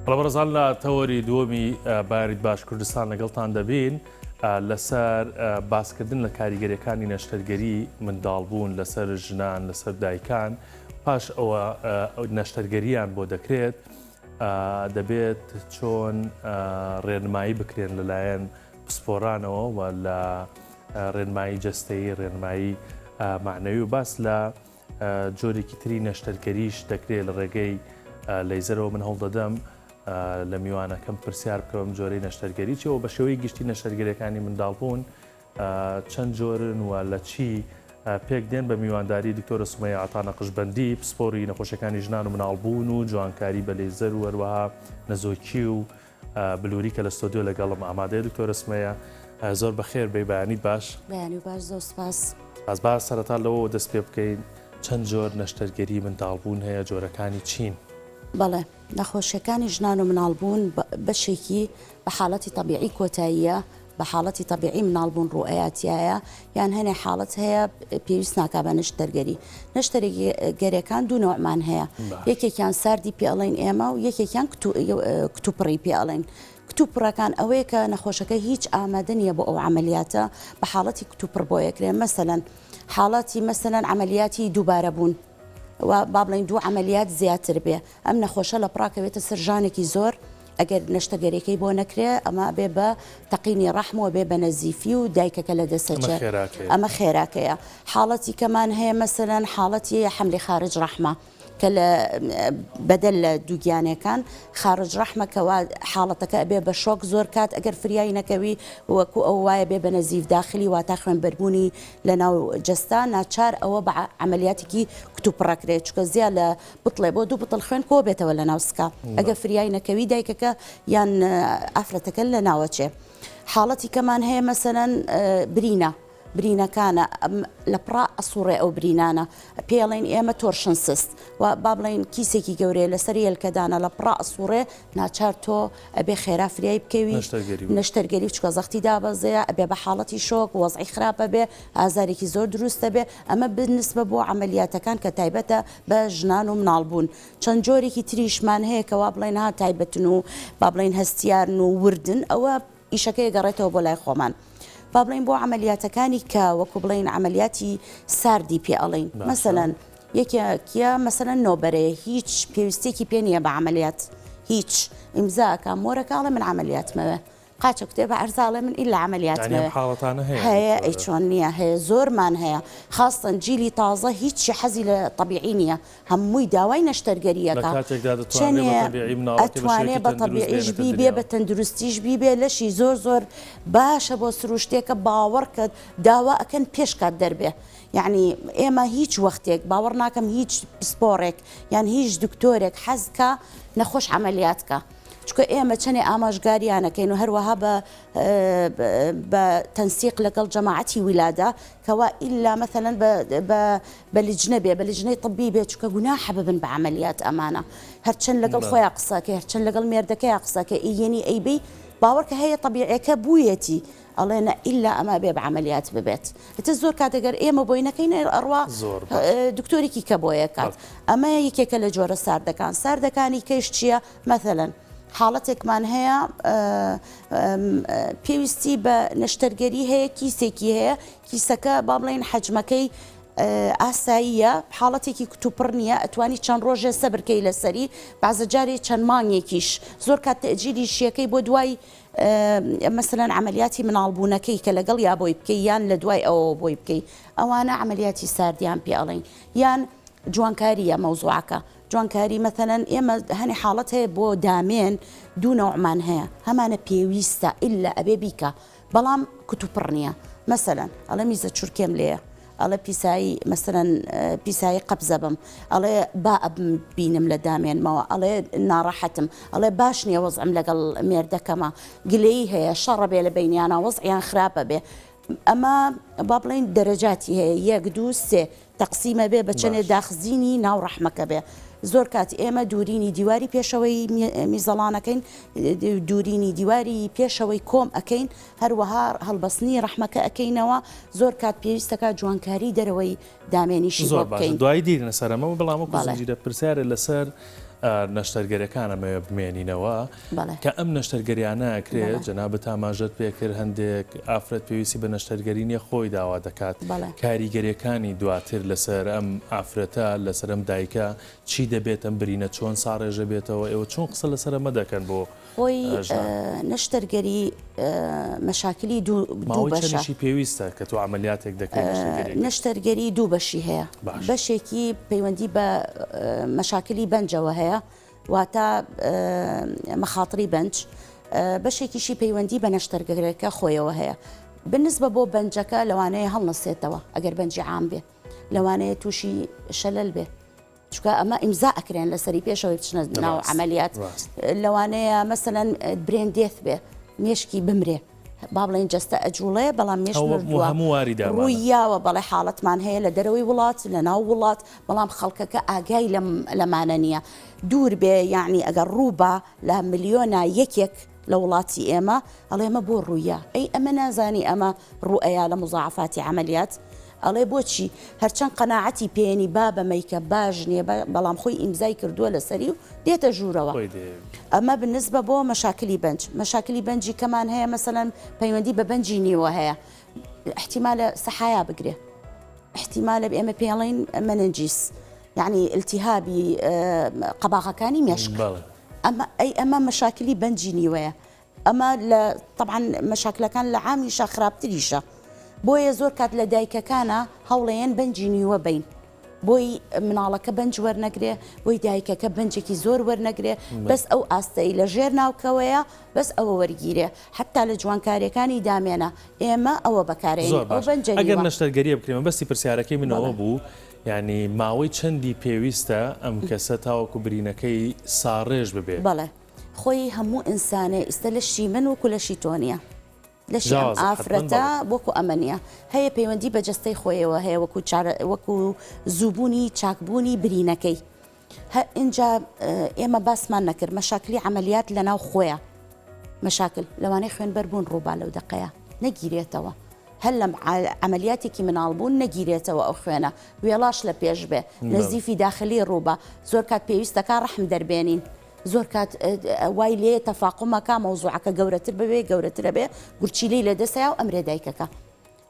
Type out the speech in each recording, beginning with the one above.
بەڵێ بەڕێزان لە تەوەری دووەمی باریت باش کوردستان لەگەڵتان دەبین لەسەر باسکردن لە کاریگەریەکانی نەشتەرگەری منداڵبوون لەسەر ژنان لەسەر دایکان پاش ئەوە نەشتەرگەریان بۆ دەکرێت دەبێت چۆن ڕێنمایی بکرێن لەلایەن پسپۆرانەوە و لە ڕێنمایی جەستەیی ڕێنمایی معنەوی و باس لە جۆرێکی تری نەشتەرگەریش دەکرێت لە ڕێگەی لەیزەرەوە من هەوڵدەدەم لە میوانەکەم پرسیار بکەم جۆرەی نەشتەرگەری چیەوە بە شێوەی گشتی نەشتەرگەریەکانی منداڵبوون چەند جۆرن و لە چی پێک دێن بە میوانداری دکتۆرە سومەیە عەتا نەقشبەندی پسپۆری نەخۆشیەکانی ژنان و مناڵبوون و جوانکاری بە لەیزەر و هەروەها نەزۆکی و بلوری کە لە ستۆدیۆ لەگەڵم ئامادەیە دکتۆرە سمەیە زۆر بەخێر بێی بەیانیت باش. بەیانی باش زۆر سپاس. سپاس با سەرەتا لەوەوە دەست پێ بکەین چەند جۆر نەشتەرگەری منداڵبوون هەیە جۆرەکانی چین؟ بەڵێ نەخۆشیەکانی ژنان و مناڵبوون بەشێکی بە حاڵەتی تەبیعی کۆتاییە بە حاڵەتی تەبیعی مناڵ بوون ڕوو ئەیا تیایە یان هەنێ حاڵەت هەیە پێویست ناکا بە نەشتەرگەری نەشتەرگەرەکان دوو نەوعمان هەیە یەکێکیان ساردی پێ ئەڵێن ئێمە و یەکێکیان کتوپڕی پێ ئەڵێن کتوپڕەکان ئەوەیە کە نەخۆشەکە هیچ ئامادە نییە بۆ ئەو عملیاتە بە حاڵەتی کتوپڕ بۆ یەکرێ مەسەلەن حاڵەتی مەسەلەن عملیاتی دووبارە بوون و با بڵێین دوو عەمەلیات زیاتر بێ ئەم نەخۆشە لە پڕا کەوێتە سەر ژانێکی زۆر ئەگەر نەشتەگەریەکەی بۆ نەکرێ ئەمە ئەبێ بە تەقینی ڕەحم و بێ بە نەزیفی و دایکەکە لە دەسەچێ ئەمە خێراکەیە حاڵەتی کەمان هەیە مەسەلەن حاڵەتی حملی خارج ڕەحمە کە لە بەدەل لە دووگیانەکان خارج ڕەحمە کەوا حاڵەتەکە ئەبێ بە شۆک زۆر کات ئەگەر فریای نەکەوی وەکو ئەو وایە بێ بە نەزیف داخلی واتا خوێنبەربوونی لە ناو جەستە ناچار ئەوە بە عەمەلیاتێکی کتوپڕەکرێ چونکە زیا لە بتڵێ بۆ دوو بتڵ خوێن کۆ بێتەوە لە ناو سکا ئەگە فریای نەکەوی دایکەکە یان ئافرەتەکە لە ناوەچێ حاڵەتی کەمان هەیە مەسەلەن برینە برینەکانە لە پڕا ئەسوڕێ ئەو برینانە پێڵێن ئێمە torsion cyst و با بڵێین کیسێکی گەورەیە لەسەر یەلکەدانە لە پڕا ئەسوڕێ ناچار تۆ ئەبێ خێرا فریای بکەوی نەشتەرگەری چکە زەختی دابەزێ ئەبێ بە حاڵەتی شۆک وەزعی خراپە بێ ئازارێکی زۆر دروستە بێ ئەمە بنسبە بۆ عەمەلیاتەکان کە تایبەتە بە ژنان و مناڵ بوون چەند جۆرێکی تریشمان هەیە کەوا بڵێن ها تایبەتن و با بڵێین هەستیارن و وردن ئەوە ئیشەکەی گەڕێتەوە بۆ لای خۆمان با بڵێین بۆ عەمەلیاتەکانی کە وەکو بڵێین عەمەلیاتی ساردی پێ ئەڵێین مەسەلەن یەکێکیە مەسەلەن نۆبەرەیە هیچ پێویستێکی پێ نییە بە عەمەلیات هیچ ئیمزا ئەکا مۆرەکە ئەڵێ من عەمەلیاتمەوێ قاچە کتێبە عەرزا ئەڵێ من ئیلا عەمەلیاتمەوێ حاڵەتانە هەیە هەیە ئەی چۆن نییە هەیە زۆرمان هەیە خاستەن جیلی تازە هیچی حەزی لە تەبیعی نییە هەمووی داوای نەشتەرگەریەکە چەنێ ئەتوانێ بە تەبیعیش بیبێ بە تەندروستیش بیبێ لەشی زۆر زۆر باشە بۆ سروشتێکە باوەڕکە داوا ئەکەن پێش کات دەربێ یەعنی ئێمە هیچ وەختێک باوەڕ ناکەم هیچ پسپۆڕێک یان هیچ دکتۆرێک حەز کا نەخۆش عەمەلیات کا چونکە ئێمە چەنێ ئاماژگاریانەکەین و هەروەها بە بە تەنسیق لەگەڵ جەماعەتی ویلادە کەوا ئیلا مەثەلەن بە بە بە لجنە بێ بە لجنەی طبی بێ چونکە گوناحە ببن بە عەمەلیات ئەمانە هەرچەند لەگەڵ خۆیان قسەکەی هەرچەند لەگەڵ مێردەکەیا قسەکەی ئەیەنی ئەیبەی باوەڕکە هەیە طبیعیەکە بوویەتی ئەڵێ نە ئیلا ئەمە ئەبێ بە عەمەلیات ببێت ئیتر زۆر کات ئەگەر ئێمە بۆی نەکەین ئەڕوا دکتۆرێکی کە بۆیە کات ئەمە یەکێکە لە جۆرە ساردەکان ساردەکانی کەش چییە مەثەلەن حاڵەتێکمان هەیە پێویستی بە نەشتەرگەری هەیە کیسێکی هەیە کیسەکە با بڵێن حەجمەکەی ئاساییە حاڵەتێکی کتوپڕ نییە ئەتوانی چەند ڕۆژێ سەبرکەی لەسەری بازە جارێ چەند مانگێکیش زۆر کات تەجیلی شیەکەی بۆ دوای مەسەلەن عەمەلیاتی مناڵبوونەکەی کە لەگەڵیا بۆی بکەی یان لە دوای ئەوەوە بۆی بکەی ئەوانە عەمەلیاتی ساردیان پێ ئەڵێین یان جوانکارییە مەوزوعەکە جوانکاری مەسەلەن ئێمە هەنێ حاڵەت هەیە بۆ دامێن دوو نەوعمان هەیە هەمانە پێویستە ئیلا ئەبێ بیکا بەڵام کتوپڕ نییە مەسەلەن ئەڵێ میزە چورکێم لێیە ئەڵێ پیسایی مەسەلەن پیسایی قەبزە بم ئەڵێ با ئەبم بینم لە دامێنمەوە ئەڵێ ناڕەحەتم ئەڵێ باش نییە وەزعم لەگەڵ مێردەکەمە گلەیی هەیە شەڕە بێ لە بەینیانە وەزعیان خراپە بێ ئەمە با بڵێین دەرەجاتی هەیە یەک دوو سێ تەقسیمە بێ بە چەنێ داخزینی ناو ڕەحمەکە بێ زۆر کات ئێمە دوورینی دیواری پێشەوەی میزەڵانەکەین دوورینی دیواری پێشەوەی کۆم ئەکەین هەروەها هەڵبەستنی ڕەحمەکە ئەکەینەوە زۆر کات پێویستەکە جوانکاری دەرەوەی دامێنیشی زۆر باشە دوایی دێینە سەر ئەمە بەڵام وەکو زنجیرە پرسیارێ لەسەر. نەشتەرگەرەکان ئەمەوێ بمێنینەوە کە ئەم نەشتەرگەریانە ئەکرێت جەنابت ئاماژەت پێکرد هەندێک ئافرەت پێویستی بە نەشتەرگەری نیە خۆی داوا دەکات کاریگەریەکانی دواتر لەسەر ئەم ئافرەتە لەسەر ئەم دایکە چی دەبێت ئەم برینە چۆن ساڕێژە بێتەوە ئێوە چۆن قسە لەسەر ئەمە دەکەن بۆ خۆی نەشتەرگەری مەشاکلی دوو ماوەی چەندیشی پێویستە کە تۆ عەمەلیاتێک دەکەی نەشتەرگەریەکەی؟ نەشتەرگەری دوو بەشی هەیە بەشێکی پەیوەندی بە مەشاکلی بەنجەوە هەیە واتە مەخاتری بەنج بەشێکیشی پەیوەندی بە نەشتەرگەرەکە خۆیەوە هەیە بنسبە بۆ بەنجەکە لەوانەیە هەڵنەسێتەوە ئەگەر بەنجی عام بێ لەوانەیە تووشی شەلەل بێ چونکە ئەمە ئیمزا ئەکرێن لەسەری پێشەوەی بچنە ناو عملیات لەوانەیە مەسەەن brain death بێ مێشکی بمرێ با بڵێن جەستە ئەجوڵێ بەڵام مێشک ڕووی یاوە بەڵێ حاڵەتمان هەیە لە دەرەوەی وڵات لە ناو وڵات بەڵام خەڵکەکە ئاگای لەم لەمانە نییە دوور بێ یعنی ئەگەر ڕووبا لە ملیۆنا یەکێک لە وڵاتی ئێمە ئەڵێ ئەمە بۆ ڕوویە ئەی ئەمە نازانی ئەمە ڕوئەیا لە مزاعفاتی عملیات ئەڵێ بۆچی؟ هەرچەند قەناعەتی پێیەنی بابە مەیکە باش نیە بەڵام خۆی ئیمزای کردووە لەسەری و دێتە ژوورەوە. ئەمە بنسبە بۆ مەشاکلی بەنج. مەشاکلی بەنجی کەمان هەیە مەسەلەن پەیوەندی بە بەنجی نیوە هەیە. ئیحتیمالە سەحایا بگرێ. ئیحتیمالە ئێمە پێڵین meninges. یعنی التهابی قەباغەکانی مێشک. ئەمە ئەی ئەمە مەشاکلی بەنجی نیوەیە. ئەمە لە تەبعەن مەشاکلەکان لە عامیشە خراپتریشە بۆیە زۆر کات لە دایکەکانە هەوڵەیەن بەنجی نیوە بین بۆی مناڵەکە بەنج وەرنەگرێ بۆی دایکەکە بەنجێکی زۆر وەرنەگرێ بەس ئەو ئاستەی لە ژێر ناوکەوەیە بەس ئەوە وەرگیرێ حتا لە جوانکاریەکانی دامێنە ئێمە ئەوە بەکارێن زۆر باش ئەگەر نەشتەرگەریە بکرێ مەبەستی پرسیارەکەی منەوە بوو یعنی ماوەی چەندی پێویستە ئەم کەسە تاوەکو برینەکەی ساڕێژ ببێ؟ بەڵێ خۆی هەموو ئینسانێ ئیستە لەشی من وەکو لەشی تۆ نیە لەشی ئەم ئافرەتە وەکو ئەمە نیە هەیە پەیوەندی بە جەستەی خۆیەوە هەیە وەکو چارە وەکو زووبوونی چاکبوونی برینەکەی هە ئینجا ئێمە باسمان نەکرد مەشاکلی عملیات لەناو خۆیە مەشاکل لەوانەیە خوێنبەربوون ڕووبا لەو دەقەیە نەگیرێتەوە هەر لەم عملیاتێکی مناڵ بوون نەگیرێتەوە ئەو خوێنە وێڵاش لە پێش بێ نەزیفی داخلی ڕووبا زۆر کات پێویستەکە ڕەحم دەربێنین زۆر کات وای لێ تەفاقمەکە مەوزوعەکە گەورەتر ببێ گەورەترە بێ گورچیلەی لە دەستەیە و ئەمرێ دایکەکە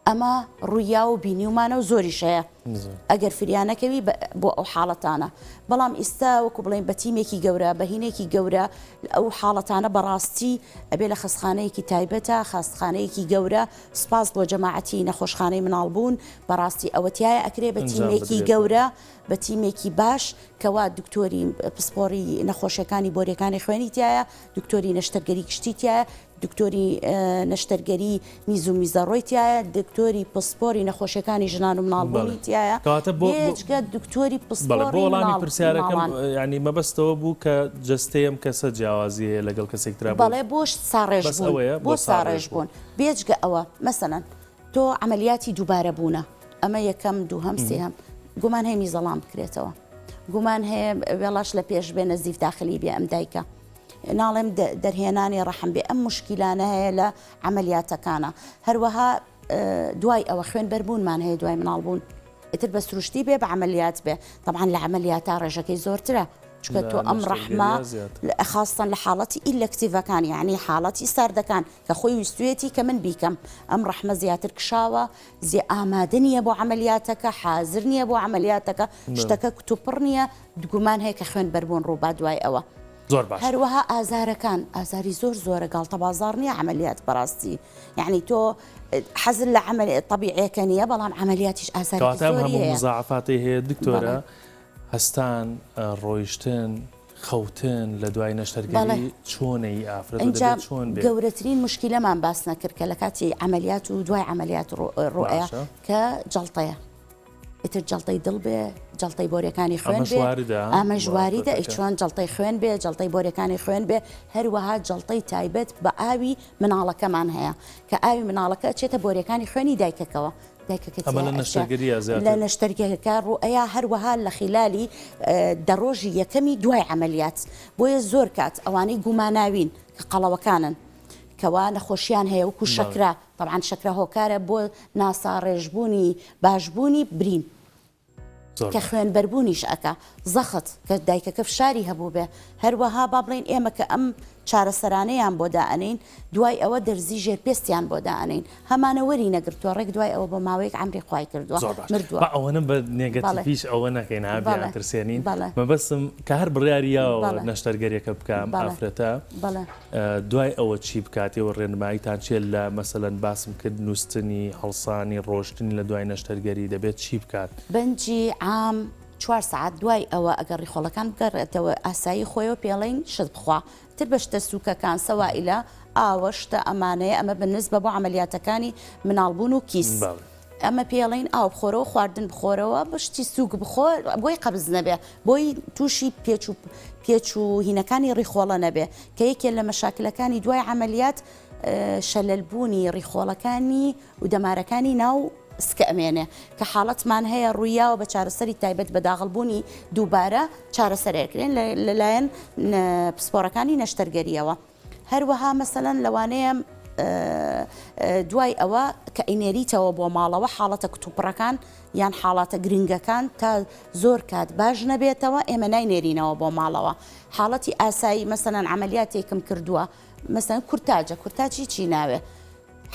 ئەمە ڕوویا و بینیومانە و زۆریش هەیە ئەگەر فریا نەکەوی بۆ ئەو حاڵەتانە بەڵام ئیستا وەکو بڵێن بە تیمێکی گەورە بەهینێکی گەورە ئەو حاڵەتانە بەڕاستی ئەبێ لە خەستخانەیەکی تایبەتە خاستخانەیەکی گەورە سپاس بۆ جەماعەتی نەخۆشخانەی مناڵبوون بەڕاستی ئەوە تایە ئەکرێ بە تیمێکی گەورە بە تیمێکی باش کەوا دکتۆری پسپۆڕی نەخۆشیەکانی بۆریەکانی خوێنی تایە، دکتۆری نەشتەرگەری گشتی تایە، دکتۆری نەشتەرگەری میز و میزەڕۆی تایە، دکتۆری پسپۆری نەخۆشیەکانی ژنان و مناڵبوونی تایە، بێجگە دکتۆری پسپۆڕی بۆ وەڵامی پرسیارەکەم یانی مەبەستەوە بوو کە جەستەی ئەم کەسە جیاوازی هەیە لەگەڵ کەسێک ترا بەڵێ بۆ ساڕێژ بوون بۆ ساڕێژ بوون بێجگە ئەوە مەسەلەن تۆ عەمەلیاتی دووبارە بوونە ئەمە یەکەم دووهەم سێهەم گومان هەیە میزەڵان بکرێتەوە گومان هەیە وێڵاش لە پێش بێ نەزیف داخلی بێ ئەم دایکە ناڵێم دەرهێنانی ڕەحم بێ ئەم مشکیلانە هەیە لە عەمەلیاتەکانە هەروەها دوای ئەوە خوێن بەربوونمان هەیە دوای مناڵبوون ئیتر بە سروشتی بێ بە عەمەلیات بێ تەبعەن لە عەمەلیاتا ڕێژەکەی زۆرترە چونکە تۆ ئەم ڕەحمە خاستەن لە حاڵەتی elective ەکان یعنی حاڵەتی ساردەکان کە خۆی ویستویەتی کە من بیکەم ئەم ڕەحمە زیاتر کشاوە زی ئامادە نییە بۆ عەمەلیاتەکە حازر نییە بۆ عەمەلیاتەکە شتەکە کتوپڕ نییە گومان هەیە کە خوێن بەربوون ڕووبا دوای ئەوە زۆر باش هەروەها ئازارەکان ئازاری زۆر زۆرە گاڵتە بازاڕ نییە عەمەلیات بەڕاستی یعنی تۆ حەزت لە عەمەل تەبیعیەکە نییە بەڵام عەمەلیاتیش ئازارێکی کەواتە ئەم زۆری هەموو هەیە مزاعەفاتەی هەیە دکتۆرە بەڵێ. هەستان ڕۆیشتن خەوتن لە دوای بەڵێ. نەشتەرگەری چۆنە ئی ئافرەت و ئینجا دەبێت چۆن بێت؟ گەورەترین موشکیلەمان باس نەکرد کە لە کاتی عەمەلیات و دوای عەمەلیات ڕوئەیا باشە. کە جەڵتەیە ئیتر جەڵتەی دڵ بێ جەڵتەی بۆریەکانی خوێن ئەمەش بێ واردە ئەمەش بۆ واریدە ئەی ئافرەتەکە؟ چۆن جەڵتەی خوێن بێ جەڵتەی بۆریەکانی خوێن بێ هەروەها جەڵتەی تایبەت بە ئاوی مناڵەکەمان هەیە کە ئاوی مناڵەکە ئەچێتە بۆریەکانی خوێنی دایکەکەوە دایکەکە ئەمە لە تیا ئەچێ نەشتەرگەریە لە زیاتر؟ نەشتەرگەرەکە ڕوئەیا هەروەها لە خیلالی دە ڕۆژی یەکەمی دوای عەمەلیات بۆیە زۆر کات ئەوانەی گوماناوین کە قەڵەوەکانن کەوا نەخۆشیان هەیە وەکو بەڵێ. شەکرە تەبعەن شەکرە هۆکارە بۆ ناساڕێژبوونی باشبوونی برین. کە خوێنبەربوونیش ئەکا، زەخت، کە دایکەکە فشاری هەبووبێ، هەروەها با بڵێین ئێمە کە ئەم چارەسەرانەیان بۆ دائەنێین دوای ئەوە دەرزی ژێر پێستیان بۆ دائەنێین هەمانە وەری نەگرتووە ڕێک دوای ئەوە بۆ ماوەیەک عەمری خوای کردووە زۆر باش مردووە. با ئەوەنە بە بەڵێ نێگەتیڤیش ئەوە نەکەین ها بەڵێ بیانترسێنین بەڵێ مەبەستم کە هەر بڕیاری یاوە بەڵێ نەشتەرگەریەکە بکا ئەم بەڵێ ئافرەتە بەڵێ. دوای ئەوە چی بکات ئێوە ڕێنماییتان چیە لە مەسەلەن باسم کرد نوستنی هەڵسانی ڕۆشتنی لە دوای نەشتەرگەری دەبێت چی بکات؟ بەنجی عام چوار سەعات دوای ئەوە ئەگەر ڕیخۆڵەکان بگەڕێتەوە ئاسایی خۆیەوە پێڵین شت بخوا تر بە شتە سوکەکان سەوائیلە ئاوە شتە ئەمانەیە ئەمە بە نسبە بۆ عەمەلیاتەکانی مناڵبوون و کیس ئەمە پێڵین ئاو بخۆرەوە خواردن بخۆرەوە بشتی سوک بخۆ بۆی قەبز نەبێ بۆی تووشی پێچ و پێچ و هینەکانی ڕیخۆڵە نەبێ کە یەکێ لە مەشاکلەکانی دوای عەمەلیات شەلەلبوونی ڕیخۆڵەکانی و دەمارەکانی ناو سکە ئەمێنێ کە حاڵەتمان هەیە ڕوویاوە بە چارەسەری تایبەت بە داغڵبوونی دووبارە چارەسەرەکرێن لەلایەن پسپۆڕەکانی نەشتەرگەریەوە. هەروەها مەسەلەن لەوانەیە دوای ئەوە کە ئەینێریتەوە بۆ ماڵەوە حاڵەتە کتوپڕەکان یان حاڵاتە گرنگەکان تا زۆر کات باش نەبێتەوە ئێمە ناینێرینەوە بۆ ماڵەوە حاڵەتی ئاسایی مەسەلەن عملیاتێکم کردووە مەسەن کورتاجە کورتاج هیچی ناوێ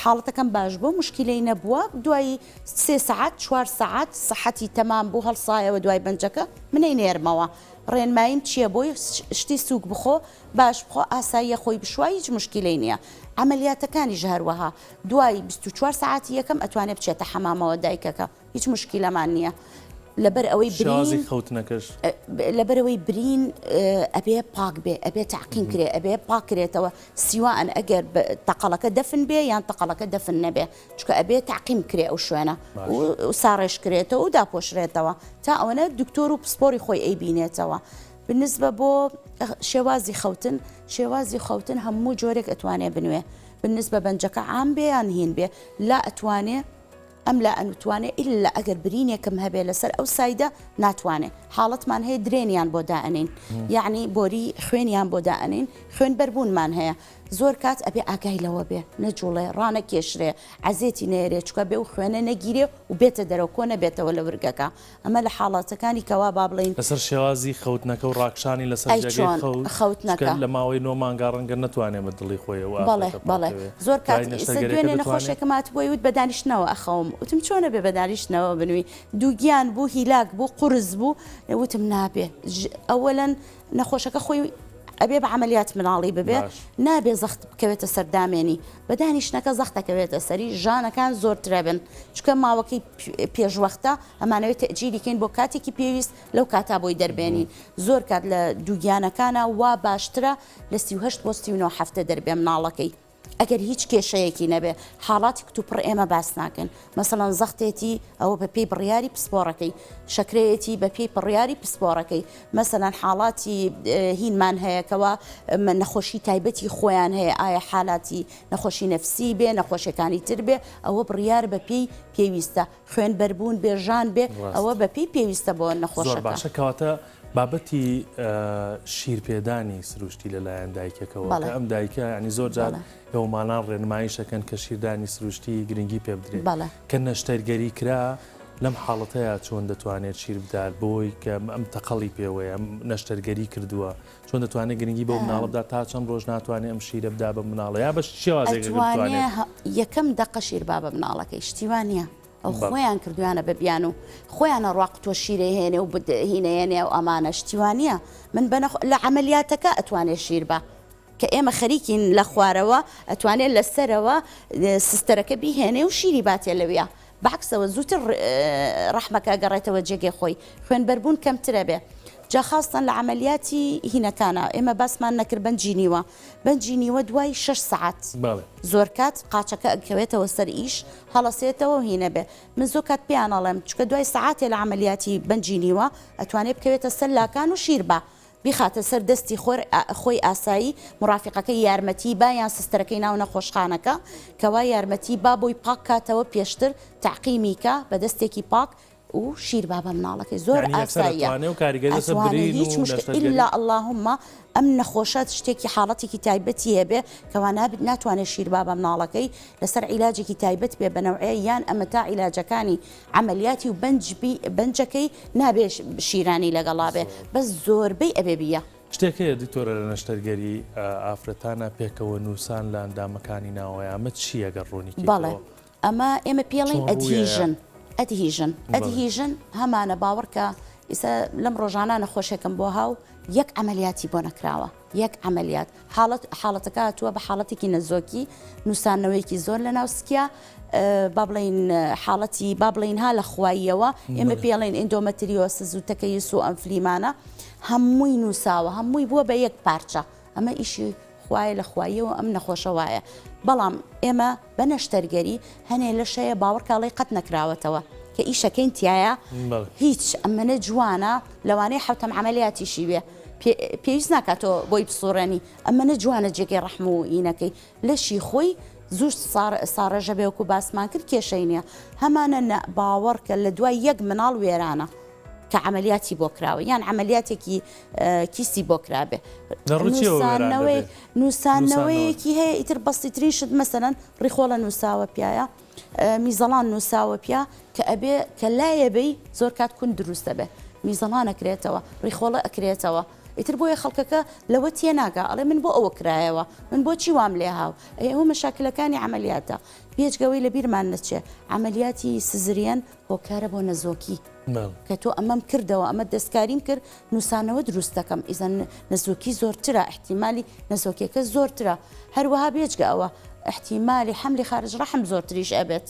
حاڵەتەکەم باش بوو مشکیلەی نەبووە دوای سێ سەعات چوار سەعات سەحەتی تەمام بوو هەڵسایەوە دوای بەنجەکە منەی نێرمەوە ڕێنماییم چییە بۆی شتی سووک بخۆ باش بخۆ ئاساییە خۆی بشوا هیچ مشکیلەی نییە عەمەلیاتەکانیش هەروەها دوای 24 سەعاتی یەکەم ئەتوانێ بچێتە حەمامەوە دایکەکە هیچ مشکیلەمان نییە لەبەر ئەوەی شێوازی خەوتنەکەش لەبەرەوەی برین ئەبێ پاک بێ ئەبێ تاقیم کرێ ئەبێ پاکرێتەوە سیوان ئەگەر تەقەڵەکە دەفن بێ یان تەقەڵەکە دەفن نەبێ چکە ئەبێ تاقیم کرێ ئەو شوێنە و ساڕێژ کرێتەوە و داپۆشرێتەوە تا ئەوەنە دکتۆر و پسپۆری خۆی ئەیبینێتەوە بالنسبە بۆ شێوازی خەوتن شێوازی خەوتن هەموو جۆرێک ئەتوانێ بنوێ بالنسبە بەنجەکە عام بێ یان هین بێ لا ئەتوانێ ئەم لا ئەنوتوانێ ئیلا ئەگەر برینێکم هەبێ لەسەر ئەو side ە ناتوانێ حاڵەتمان هەیە drain یان بۆ دائەنین یعنی بۆری خوێنیان بۆ دائەنین خوێن بەربوونمان هەیە زۆر کات ئەبێ ئاگای لەوە بێ نەجوڵێ ڕانەکێشرێ عەزێتی نەیەرێ چکە بێ و خوێنە نەگیرێ و بێتە دەرەوە کۆ نەبێتەوە لە ورگەکە ئەمە لە حاڵاتەکانی کەوا با بڵێین. لەسەر شێوازی خەوتنەکە و ڕاکشانی لەسەر ئەی جێگەی چۆن خەوت، خەوتنەکە؟ چونکە لە ماوەی نۆ مانگا ڕەنگە نەتوانێ بە دڵی خۆی ئەو بەڵێ ئافرەتە بەڵێ پاڵکەوێ. زۆر کات دوای ئیستا نەشتەرگەریەکە دوێنێ دەتوانێ؟ نەخۆشێکم هاتبووی وت بە دانیشتنەوە ئەخەوم وتم چۆن ئەبێ بە دانیشتنەوە بنووی دووگیان بوو هیلاک بوو قورس بوو وتم نابێ ئەوەلەن نەخۆشەکە خۆی ئەبێ بە عەمەلیات مناڵی ببێ باش. نابێ زەخت بکەوێتە سەر دامێنی بە دانیشتنەکە زەخت ئەکەوێتە سەری ژانەکان زۆرترەبن چونکە ماوەکەی پێشوەختە ئەمانەوێت تەئجیلی کەین بۆ کاتێکی پێویست لەو کاتا بۆی دەربێنین زۆر کات لە دووگیانەکانا وا باشترە لە 38 بۆ 39 هەفتە دەربێ مناڵەکەی ئەگەر هیچ کێشەیەکی نەبێ حاڵاتی کتوپڕ ئێمە باس ناکەین مەسەڵەن زەختێتی ئەوە بە پێی بڕیاری پسپۆڕەکەی شەکرەیەتی بە پێی بڕیاری پسپۆڕەکەی مەسەلەن حاڵاتی هینمان هەیە کەوا نەخۆشی تایبەتی خۆیان هەیە ئایا حالاتی نەخۆشی نەفسی بێ نەخۆشیەکانی تر بێ ئەوە بڕیار بە پێی پێویستە خوێن بەربوون بێ ژان بێ ئەوە بە پێی پێویستە بۆ نەخۆشەکە. زۆر باشە کەواتە بابەتی شیرپێدانی سروشتی لەلایەن دایکەکەوە کە ئەم دایکە ینی زۆر جار ئێوەمانان ڕێنماییشەکەن کە شیردانی سروشتی گرنگی پێ بدرێت کە نەشتەرگەری کرا لەم حاڵەتەیا چۆن دەتوانێت شیر بدات بۆی کە ئەم تەقەڵی پێوەیە ئەم نەشتەرگەری کردووە چۆن دەتوانێت گرنگی بەو مناڵە بدات تا چەند ڕۆژ ناتوانێت ئەم شیرە بدا بە مناڵە یا بە شێوازێک ئەگەر ئەتوانێ بتوانێت یەکەم دەقە شیر با بە مناڵەکەی شتی وا نییە ئەو بەڵێ. خۆیان کردویانە بە بیانوو خۆیانە ڕوا قوتوە شیرێ هێنێ و بد هینەیەنێ و ئەمانە شتی وا نییە من بە نەخ لە عەمەلیاتەکە ئەتوانێ شیر با کە ئێمە خەریکین لە خوارەوە ئەتوانێ لە سەرەوە سستەرەکە بیهێنێ و شیری باتێ لەویا بەعکسەوە زووتر ڕەحمەکە ئەگەڕێتەوە جێگەی خۆی خوێنبەربوون کەمترەبێ جا خاستەن لە عەمەلیاتی هینەکانا ئێمە باسمان نەکرد بەنجی نیوە بەنجی نیوە دوای شەش سەعات زۆرکات قاچەکە ئەکەوێتەوە سەر ئیش هەڵەسێتەوە و هینەبێ من زۆر کات پێیان ئەڵێم چونکە دوای سەعاتێ لە عەمەلیاتی بەنجی نیوە ئەتوانێ بکەوێتە سەر لاکان و شیر با بیخاتە سەر دەستی خۆر خۆی ئاسایی مورافیقەکەی یارمەتی با یان سستەرەکەی ناو نەخۆشخانەکە کەوا یارمەتی با بۆی پاک کاتەوە پێشتر تەعقیمی کا بە دەستێکی پاک. و شیر با بە مناڵەکەی زۆر یعنی یەکسەر ئاساییە ئەتوانێ و کاریگەری لەسەر ئەتوانێ برین هیچ و مشکل نەشتەرگەری ئیلا اللهم ئەم نەخۆشە شتێکی حاڵەتێکی تایبەتی هەبێ کەوا نابێت ناتوانێت شیر با بە مناڵەکەی لەسەر عیلاجێکی تایبەت بێ بە نەوعێ یان ئەمە تا عیلاجەکانی عەمەلیاتی و بەنج بی بەنجەکەی نابێ شیرانی لەگەڵا بێ زۆر. بەس زۆربەی ئەبێ بیە. شتێک هەیە دکتۆرە لە نەشتەرگەری ئافرەتانە پێکەوە نووسان لە ئەندامەکانی ناوەیە ئەمە چییە گەر ڕوونی بەڵێ کەیتەوە؟ ئەمە ئێمە پێڵین چۆن ڕوویەیە؟ adhesion adhesion بەڵێ. adhesion هەمانە باوەڕکە ئیسە لەم ڕۆژانە نەخۆشێکم بۆ هاو یەک عەمەلیاتی بۆ نەکراوە یەک عەمەلیات حاڵەت حاڵەتەکە هاتووە بە حاڵەتێکی نەزۆکی نووسانەوەیەکی زۆر لە ناو سکیا با بڵین حاڵەتی با بڵین ها لە خواییەوە ئێمە پێڵێن endometriosis و تەکەیس و ئەم فلیمانە هەمووی نووساوە هەمووی بووە بە یەک پارچە ئەمە ئیشی خوایە لە خواییەوە ئەم نەخۆشە وایە بەڵام ئێمە بە نەشتەرگەری هەنێ لەشەیە باوەڕکاڵی قەت نەکراوەتەوە کە ئیشەکەین تایە هیچ ئەمەنە جوانە لەوانەیە حوتەم عملیاتیشی بێ پێویست ناکاتەوە بۆی بسوڕێنی ئەمەنە جوانە جێگەی ڕەحم و ئینەکەی لەشی خۆی زوو ساڕێژە بێ وەکو باسمان کرد کێشەی نییە هەمانە نە باوەڕ کە لە دوای یەک مناڵ وێرانە کە عملیاتی بۆ کراوە یان عملیاتێکی کیسی بۆ کرابێ نووسانەوەی نووسانەوەیەکی هەیە ئیتر بەسیترین شت مەسەرەن ڕیخۆڵە نووساوە پیایە میزەڵان نووساوە پیا کە ئەبێ کە لایە بی زۆر کات کون دروستە بێ میزەڵان ئەکرێتەوە ڕیخۆڵە ئەکرێتەوە ئیتر بۆیە خەڵکەکە لەوە تێناگا ئەڵێ من بۆ ئەوە کرایەوە من بۆچی وام لێهاو ئەی ئەوە مەشاکلەکانی عەمەلیاتە بێجگەوەی لە بیرمان نەچێ عەمەلیاتی سزریەن هۆکارە بۆ نەزۆکی کە تۆ ئەمەم کردەوە ئەمە دەستکاریم کرد نووسانەوە دروست دەکەم ئیزەن نەزۆکی زۆرترە احتیمالی نەزۆکیەکە زۆرترە هەروەها بێجگە ئەوە احتیمالی حەملی خارج ڕەحم زۆرتریش ئەبێت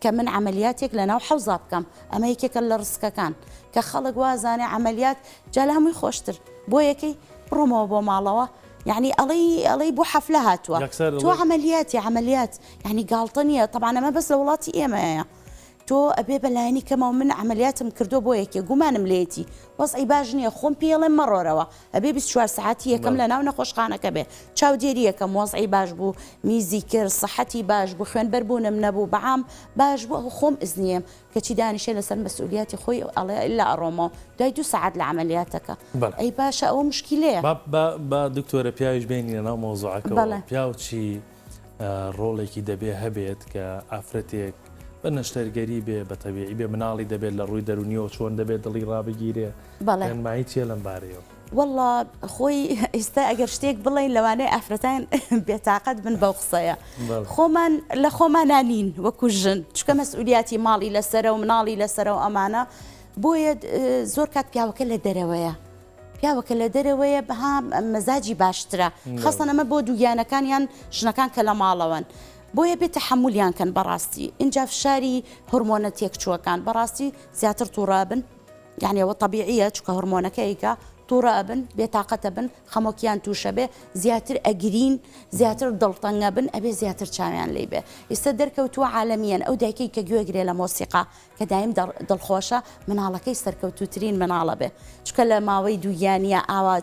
کە من عەمەلیاتێک لەناو حەوزا بکەم ئەمە یەکێکە لە ڕسکەکان کە خەڵک وازانێ عەمەلیات جا لە هەمووی خۆشتر بۆ یەکەی بڕۆمەوە بۆ ماڵەوە یعنی ئەڵێی ئەڵێی بۆ حەفلە هاتووە یەکسەر تۆ عەمەلیاتی عەمەلیات یعنی گاڵتە نییە تەبعەن ئەمە بەس لە وڵاتی ئێمەیە تۆ ئەبێ بە لایەنی کەمەوە من عەمەلیاتم کردووە بۆ یەکێ گومانم لێیەتی وەزعی باش نییە خۆم پێڵێم مەڕۆرەوە ئەبێ 24 سەعاتی یەکەم لە ناو نەخۆشخانەکە بێ چاودێری یەکەم وەزعی باش بوو میزی کرد سەحەتی باش بوو خوێنبەربوونم نەبوو بەعام باش بوو ئەوە خۆم ئزنیەم کەچی دانیشێ لەسەر مەسئولیاتی خۆی ئەڵێ ئیلا ئەڕۆمەوە دوای دوو سەعات لە عەمەلیاتەکە ئەی باشە ئەوە مشکیلەیە. با با با دکتۆرە پیاویش بێنینە ناو مەوزوعەکەوە پیاو چی ڕۆڵێکی دەبێ هەبێت کە ئافرەتێک بە نەشتەرگەری بێ بە تەبیعی بێ مناڵی دەبێت لە ڕووی دەرونیەوە چۆن دەبێت دڵی ڕابگیرێ بەڵێ ڕێنمایی چیە لەم بارەیەوە؟ وەڵا خۆی ئیستا ئەگەر شتێک بڵێین لەوانەیە ئافرەتان بێتاقەت بن بەو قسەیە خۆمان لە خۆمانا نین وەکو ژن چکە مەسئولیاتی ماڵی لەسەرە و مناڵی لەسەرە و ئەمانە بۆیە زۆر کات پیاوەکە لە دەرەوەیە پیاوەکە لە دەرەوەیە بەها مەزاجی باشترە خەسەن ئەمە بۆ دووگیانەکان یان ژنەکان کە لە ماڵەوەن بۆیە بێ تەحەمولیان کەن بەڕاستی ئینجا فشاری هۆرمۆنە تێکچووەکان بەڕاستی زیاتر تووڕە بن یانی ئەوە تەبیعیە چونکە هۆرمۆنەکە ئەیکا توڕە ئەبن بێتاقەتە بن خەمۆکیان توشە بێ زیاتر ئەگرین زیاتر دڵتەنگە بن ئەبێ زیاتر چاویان لی بێ ئیستا دەرکەوتووە عالەمیەن ئەو دایکەی کە گوێگرێ لە مۆسیقا کە دایم دڵخۆشە مناڵەکەی سەرکەوتوترین مناڵە بێ چونکە لە ماوەی دووگیانیە ئاوا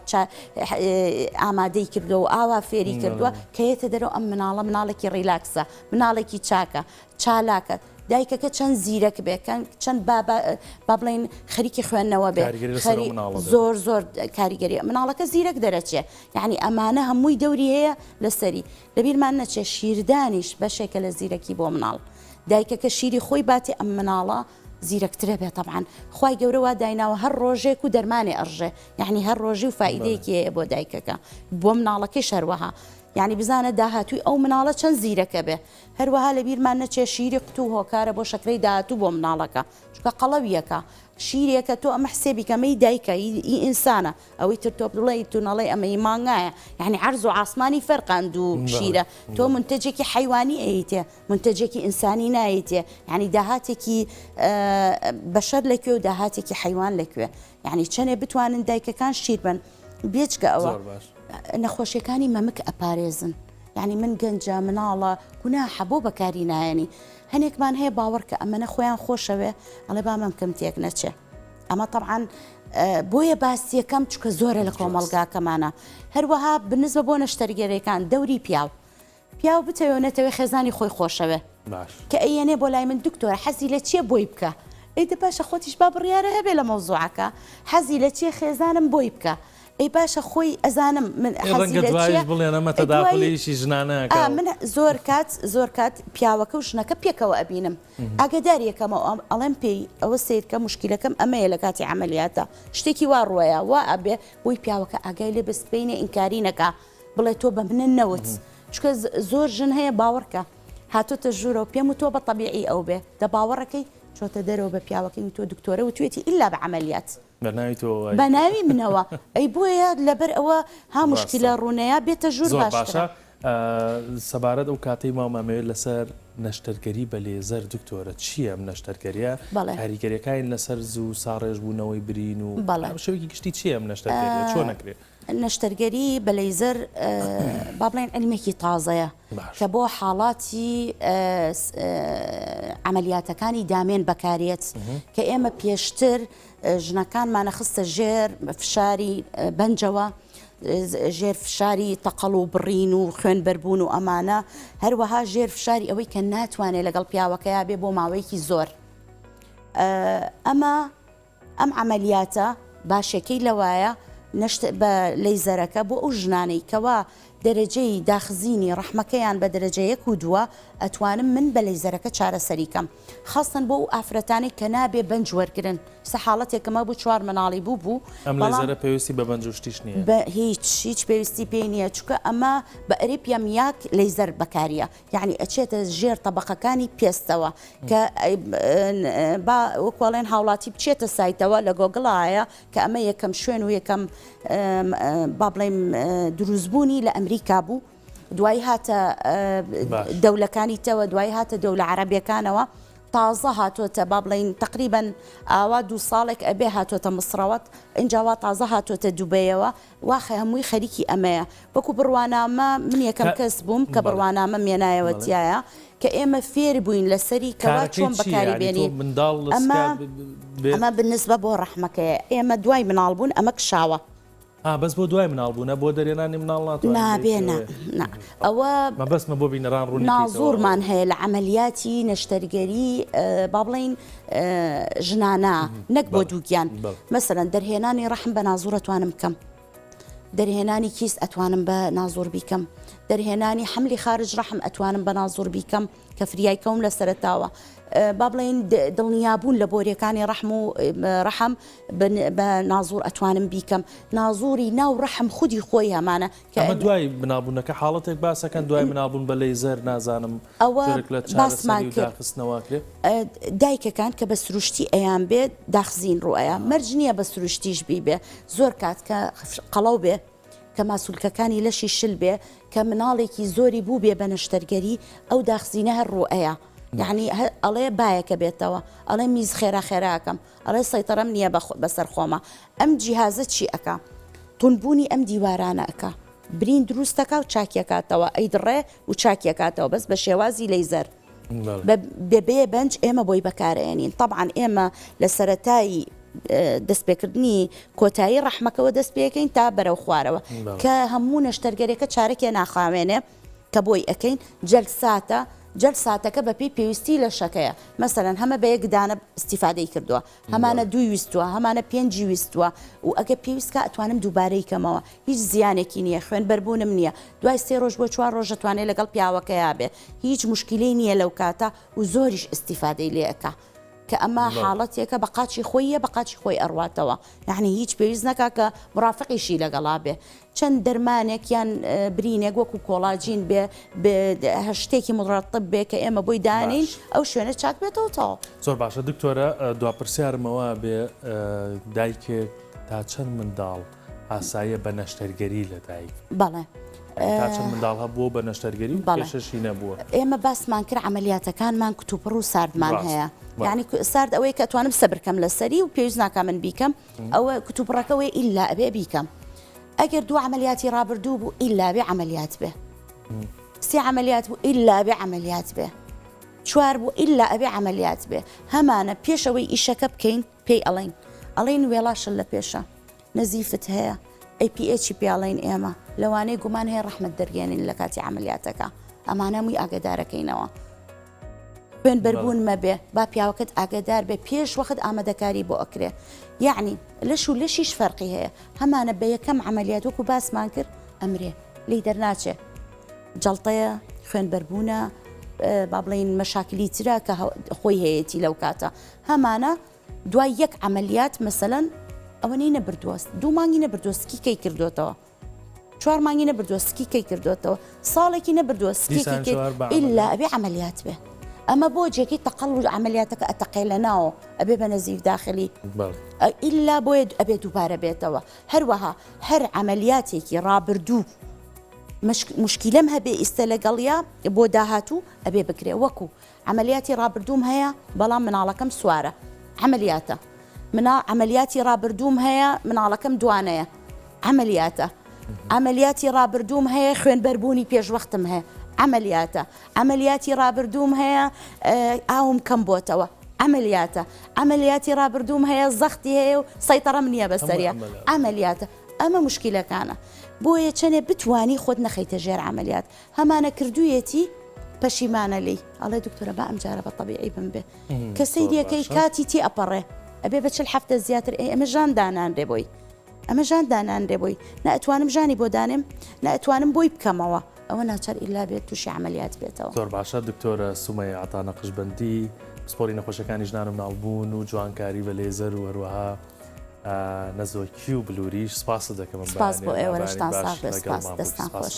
ئامادەی کردووە و ئاوا فێری کردووە کە یەتە دەرەوە ئەم مناڵە مناڵێکی relax ە مناڵێکی چاکە چالاکە دایکەکە چەند زیرەک بێ چەند با بڵین خەریکی خوێندنەوە بێ زۆر زۆر کاریگەری مناڵەکە زیرەک دەرەچێ یعنی ئەمانە هەمووی دەوری هەیە لەسەری لەبیرمان نەچێ شیردانیش بەشێکە لە زیرەکی بۆ مناڵ دایکەکە شیری خۆی باتێ ئەم مناڵە زیرەکترە بێ تەبعەن خوای گەورە وا دایناوە هەر ڕۆژێک و دەرمانێ ئەڕژێ یعنی هەر ڕۆژی و فائیدەیەکی هەیە بۆ دایکەکە بۆ مناڵەکەی شەروەها یعنی بزانە داهاتووی ئەو مناڵە چەند زیرەکە بێ هەروەها لەبیرمان نەچێ شیری قوتوو هۆکارە بۆ شەکرەی داهاتوو بۆ مناڵەکە چونکە قەڵەویەکە شیرێکە تۆ ئەمە حسێبی کە ئەمە ی دایکە ئی ئینسانە ئەوەی تر تۆ بڵێی تو نەڵێی ئەمە ی مانگایە یعنی عەرز و عاسمانی فەرقە ئەم دوو شیرە تۆ مونتەجێکی حەیوانی ئەیتێ مونتەجێکی ئینسانی نایەیتێ یعنی داهاتێکی بەشەر لە کوێ و داهاتێکی حەیوان لە کوێ یعنی چەنێ بتوانن دایکەکان شیر بن بێجگە ئەوە نەخۆشیەکانی مەمک ئەپارێزن یعنی من گەنجە مناڵە گوناحە بۆ بەکاری نایەنی هەنێکمان هەیە باوەڕکە ئەمەنە خۆیان خۆشەوێ ئەڵێ با مەمکم تێک نەچێ ئەمە طبعاان بۆیە باسیەکەم چکە زۆرە لە کۆمەڵگاکەمانە هەروەها بنزبە بۆ نەشتەرگەرەکان دەوری پیاو پیاو بتەوێ و نەتەوێ خێزانی خۆی خۆشەوێ باش. کە ئەیەنێ بۆ لای من دکتۆرە حەزی لە چیە بۆی بکە. ئەی دە باشە خۆتیش با بڕیارە هەبێ لە مەوزوعەکە حەزی لە چیە خێزانم بۆی بکە ئەی باشە خۆی ئەزانم من ئێ حەزی ڕەنگە لە چیە دوایش بڵێن ئەمە ئەی دوایی تەداخولی ئیشی ژنانە ئا ئەکا و. من زۆر کات زۆر کات پیاوەکە و ژنەکە پێکەوە ئەبینم ئاگەداری ئەکەمەوە ئەڵێم پێی ئەوە سەیرکە موشکیلەکەم ئەمەیە لە کاتی عەمەلیاتا شتێکی وا ڕوەیا وا ئەبێ بۆی پیاوەکە ئاگای لێ بێ سبەینێ ئینکاری نەکا بڵێ تۆ بە منت نەوت چونکە زۆر ژن هەیە باوەڕکە هاتۆتە ژوورەوە پێم وتووە بە تەبیعی ئەو بێ دە باوەڕەکەی چۆتە دەرەوە بە پیاوەکەی وتووە دکتۆرە وتوێتی ئیلا بە عەمەلیات. بە ناوی تۆوە وای. بە ناوی منەوە ئەی بۆیە لەبەر ئەوە ها موشکیلە ڕاستە. ڕوونەیا بێتە ژوور زۆر باشترە. باشە سەبارەت ئەو کاتەی ماوم ئەمەوێت لەسەر نەشتەرگەری بە لێزەر دکتۆرە چییە ئەم نەشتەرگەریە بەڵێ. کاریگەریەکانی لەسەر زوو ساڕێژ بوونەوەی برین و بەڵێ. بە شێوەیەکی گشتی چییە ئەم نەشتەرگەریە چۆن ئەکرێ؟ نەشتەرگەری بە لەیزەر با بڵێین عیلمێکی تازەیە کە بۆ حاڵاتی عەمەلیاتەکانی دامێن بەکارێت کە ئێمە پێشتر ژنەکانمانە خستە ژێر فشاری بەنجەوە ژێر فشاری تەقەڵ و بڕین و خوێن بەربوون و ئەمانە هەروەها ژێر فشاری ئەوەی کە ناتوانێت لەگەڵ پیاوەکەیا بێ بۆ ماوەیەکی زۆر ئەمە ئەم عەمەلیاتە باشەکەی لەوایە نەشت بە لەیزەرەکە بۆ ئەو ژنانەی کەوا دەرەجەی داخزینی ڕەحمەکەیان بە دەرەجە یەک و دووە ئەتوانم من بە لەیزەرەکە چارەسەری کەم خاستەن بۆ ئەو ئافرەتانەی کە نابێ بەنج وەرگرن سە حاڵەتێکم هەبوو چوار مناڵی بوو بوو ئەم بەڵام لەیزەرە پێویستی بە بەنج و شتیش نییە؟ بە هیچ هیچ پێویستی پێی نییە چونکە ئەمە بە erbium YAG لەیزەر بەکاریە یەعنی ئەچێتە ژێر تەبەقەکانی پێستەوە کە با وەکو ئەڵێن هاوڵاتی بچێتە سایتەوە لە گۆگڵا هەیە کە ئەمە یەکەم شوێن و یەکەم با بڵێم دروستبوونی لە ئەمریکا بوو دوایی هاتە دەولەکانی تەوە دوایی هاتە دەولە عەرەبیەکانەوە تازە هاتۆتە با بڵێین تقریبا ئاوا دوو ساڵێک ئەبێ هاتۆتە مسڕەوەت ئینجا وا تازە هاتۆتە دوبەیەوە وا هەمووی خەریکی ئەمەیە وەکو بڕوانامە من یەکەم کەس بووم کە بڕوانامەم هێنایەوە تیایا کە ئێمە فێر بووین لەسەری کەوا چۆن بەکاری بێنین ئەمە ئەمە بالنسبە بۆ ڕەحمەکەیە ئێمە دوای مناڵ بوون ئەمە کشاوە. ئا بەس بۆ دوای مناڵ بوونە بۆ دەرێنانی مناڵ ناتوانین نابێ نا نا ئەوە مەبەستمە بۆ بینەران ڕوونی کەیتەوە. نازوورمان هەیە لە عەمەلیاتی نەشتەرگەری با بڵێین ژنانە نەک بۆ دووگیان مەسەلەن دەرهێنانی ڕەحم بە نازوور ئەتوانم بکەم دەرهێنانی کیس ئەتوانم بە نازوور بیکەم دەرهێنانی حملی خارج ڕەحم ئەتوانم بە نازوور بیکەم کە فریای کەوم لە سەرەتاوە با بڵێین دڵنیابوون لە بۆریەکانی ڕەحم و ڕەحم بە نازوور ئەتوانم بیکەم نازووری ناو ڕەحم خودی خۆی هەمانە کە ئەمە دوای مناڵبوونەکە حاڵەتێک باسەکەن دوای مناڵبوون بە لەیزەر نازانم ئەوە جۆرێک لە باسمان چارەسەری و کرد داخستنەوە ئەکرێ؟ دایکەکان کە بە سروشتی ئەیان بێ داخزین ڕوئەیا مەرج نییە بە سروشتیش بیبێ زۆر کات کە قەڵەو بێ کە ماسولکەکانی لەشی شل بێ کە مناڵێکی زۆری بوو بێ بە نەشتەرگەری ئەو داخزینە هەر ڕوئەیا یعنی ئەڵێ بایەکە بێتەوە ئەڵێ میز خێرا خێراکەم ئەڵێ سەیتەرەم نییە بەسەر خۆما ئەم جیهازە چی ئەکا توندبوونی ئەم دیوارانە ئەکا برین دروستەکا و چاکیەکاتەوە ئەیدڕێ و چاکیەکاتەوە بەس بە شێوازی لەیزەر بە بێ بەنج ئێمە بۆی بەکارئێنین تەبعەن ئێمە لە سەرەتای دەستپێکردنی کۆتایی ڕەحمەکەوە دەست پێکەین تا بەرەو خوارەوە کە هەموو نەشتەرگەرێکە چارەکێ ناخاوێنێ کە بۆی ئەەکەین جەلساتە جەلساتەکە بەپێی پێویستی لەشەکەیە مەسەلەن هەمە بە یەک دانە ئیستیفادەی کردووە هەمانە دووی ویستووە هەمانە پێنجی ویستووە و ئەگە پێویست کا ئەتوانم دووبارەی کەمەوە هیچ زیانێکی نییە خوێن بەربوونم نییە دوای سێ ڕۆژ بۆ چوار ڕۆژ ئەتوانێ لەگەڵ پیاوەکەیا بێ هیچ موشکیلەی نییە لەو کاتە و زۆریش ئیستیفادەی لێ ئەکا کە ئەمە حاڵەتێکە بە قاچی خۆیە بە قاچی خۆی ئەڕواتەوە یعنی هیچ پێویست نەکا کە مرافقیشی لەگەڵا بێ چەند دەرمانێک یان برینێک وەکو کۆڵاجین بێ هەر شتێکی مڕەتب بێ کە ئێمە بۆی دانین ئەو شوێنە چاک بێتەوە تەواو. زۆر باشە دکتۆرە دوا پرسیارمەوە بێ دایکێک تا چەند منداڵ ئاساییە بە نەشتەرگەری لە دایک بەڵێ تا چەند منداڵ هەبووە بە نەشتەرگەری و کێشەشی نەبووە؟ ئێمە باسمان کرد عەمەلیاتەکانمان کتوپڕ و ساردمان هەیە یعنی سارد ئەوەیە کە توانم سەبرکەم لەسەری و پێویست ناکا من بیکەم ئەوە کتوپڕەکەوەی ئیلا ئەبێ بیکەم ئەگەر دوو عەمەلیاتی ڕابردوو بوو ئیلا بێ عەمەلیات بێ سێ عەمەلیات بوو ئیلا بێ عەمەلیات بێ چوار بوو ئیلا ئەبێ عەمەلیات بێ هەمانە پێشەوەی ئیشەکە بکەین پێی ئەڵێین ئەڵێین وێڵاشت لە پێشە نەزیفت هەیە ئەی پی ئێچی پێ ئەڵێین ئێمە لەوانەیە گومان هەیە ڕەحمت دەرگێنین لە کاتی عەمەلیاتەکە ئەمانە هەمووی ئاگەدارەکەینەوە. خوێنبەربوون مەبێ با پیاوەکەت ئاگادار بێ پێش وەخت ئامادەکاری بۆ ئەکرێ یەعنی لەش و لەشیش فەرقی هەیە هەمانە بە یەکەم عەمەلیات وەکو باسمان کرد ئەمرێ لێی دەرناچێ جەڵتەیە خوێنبەربوونە با بڵێین مەشاکلی ترە کە خۆی هەیەتی لەو کاتە هەمانە دوای یەک عەمەلیات مەسەلەن ئەوەنەی نەبردووە دوو مانگی نەبردووە سکی کەی کردوێتەوە چوار مانگی نەبردووە سکی کەی کردوێتەوە ساڵێکی نەبردووە سکێکی دیسان کرد چوار بە ئیلا عەمەلیات. ئەبێ عەمەلیات بێ ئەمە بۆ جێگەی تەقەڵ و عەمەلیاتەکە ئەتەقێ لە ناوە ئەبێ بە نەزیف داخلی بەڵێ. ئیلا بۆیە ئەبێ دووبارە بێتەوە هەروەها هەر عەمەلیاتێکی ڕابردوو مشکیلەم هەبێ ئیستە لەگەڵیا بۆ داهاتوو ئەبێ بکرێ وەکو عەمەلیاتی ڕابردووم هەیە بەڵام مناڵەکەم سوارە عەمەلیاتە منا عەمەلیاتی ڕابردووم هەیە مناڵەکەم دوانەیە عەمەلیاتە عەمەلیاتی ڕابردووم هەیە خوێنبەربوونی پێشوەختم هەیە عەمەلیاتە عەمەلیاتی ڕابردووم هەیە ئاوم کەم بۆتەوە عەمەلیاتە عەمەلیاتی ڕابردووم هەیە زەختی هەیە و سەیتەڕەم نییە بەسەریە عەمەلیاتە ئەمە مشکلەکانە بۆیە چەنێ بتانی خۆت نەخەیتە ژێر عەمەلیات هەمانە کردوویەتی پەشیمانە لێی ئەڵێ دکتۆرە با ئەمجارە بە تەبیعی بمبێ کە سەیریەکەی کاتی تی ئەپەڕێ ئەبێ بە چل هەفتە زیاتر ئەی ئەمە ژان دانانرێ بۆی ئەمە ژان دانانرێ بۆی نە ئەتوانم ژانی بۆ دانێم نە ئەتوانم بۆی بکەمەوە ئەوە ناچار ئیلا بێت تووشی عملیات بێتەوە. زۆر باشە دکتۆرە سومەیە عەتا نەقشبەندی پسپۆری نەخۆشیەکانی ژنان و مناڵبوون و جوانکاری بە لێزەر و هەروەها نەزۆکی و بلوریش سپاست دەکەم سپاس بۆ ئێوە لەشتان ساغ بێت سپاس دەستان خۆش.